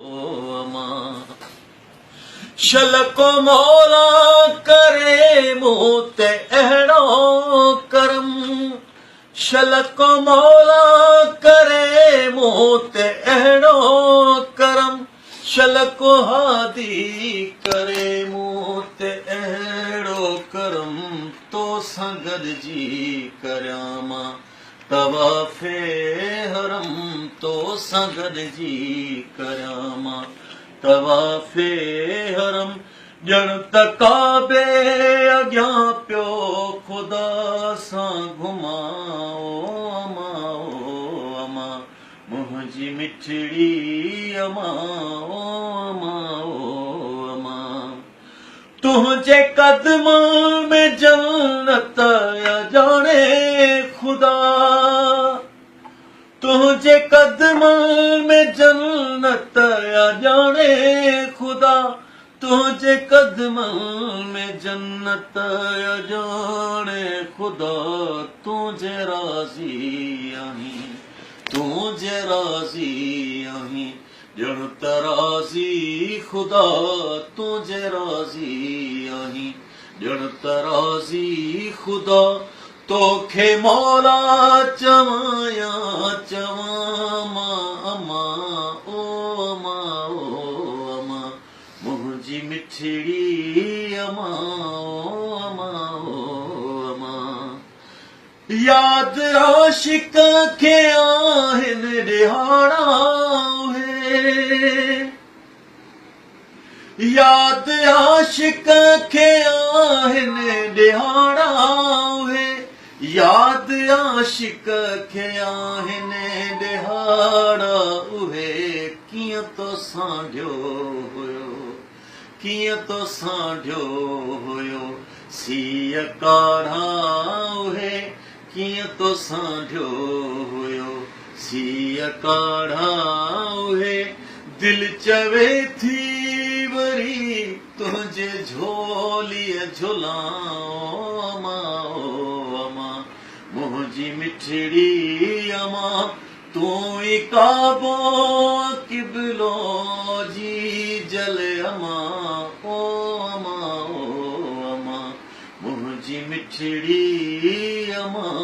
او امان شل ڪو مولا ڪري مون تي اهڙو ڪرم شل ڪو مولا ڪري مون تي اهڙو ڪرم شل ڪو هادي ڪري مون تي اهڙو ڪرم تو سان گڏجي ڪريان مان طواف حرم تو سان گڏجي ڪريان مان طواف حرم ڄڻ ته ڪعبي اڳيان پيو خدا سان گهمان او امان او امان منهنجي مٺڙي امان او امان او امان تنهنجي قدمن ۾ جنت اڄاڻي خدا تنهنجي قدمن ۾ جنت اڄاڻي خدا تنهنجي قدمن ۾ جنت اڄاڻي خدا تون جي راضي آهين تون جي راضي آهين ڄڻ ته راضي خدا تون جي راضي آهين ڄڻ ته راضي خدا توکي مولا چوان يا چوان مان امان او امان او امان منهنجي مٺڙي امان او امان او امان ياد عاشق کي آهن ڏهاڙا اهي ياد عاشق کي آهن ڏهاڙا اهي ياد عاشق کي آهن ڏهاڙا اهي ڪيئن تو سانڍيو هيو ڪيئن تو سانڍيو هيو سيء ڪاڙها اهي ڪيئن تو سانڍيو هيو سيء ڪاڙها اهي دل چوي ٿي وري تنهنجي جهوليء جهلان او امان او امان منهنجي مٺڙي امان تون ئي ڪعبو قبلو جي جل امان او امان او امان منهنجي مٺڙي امان.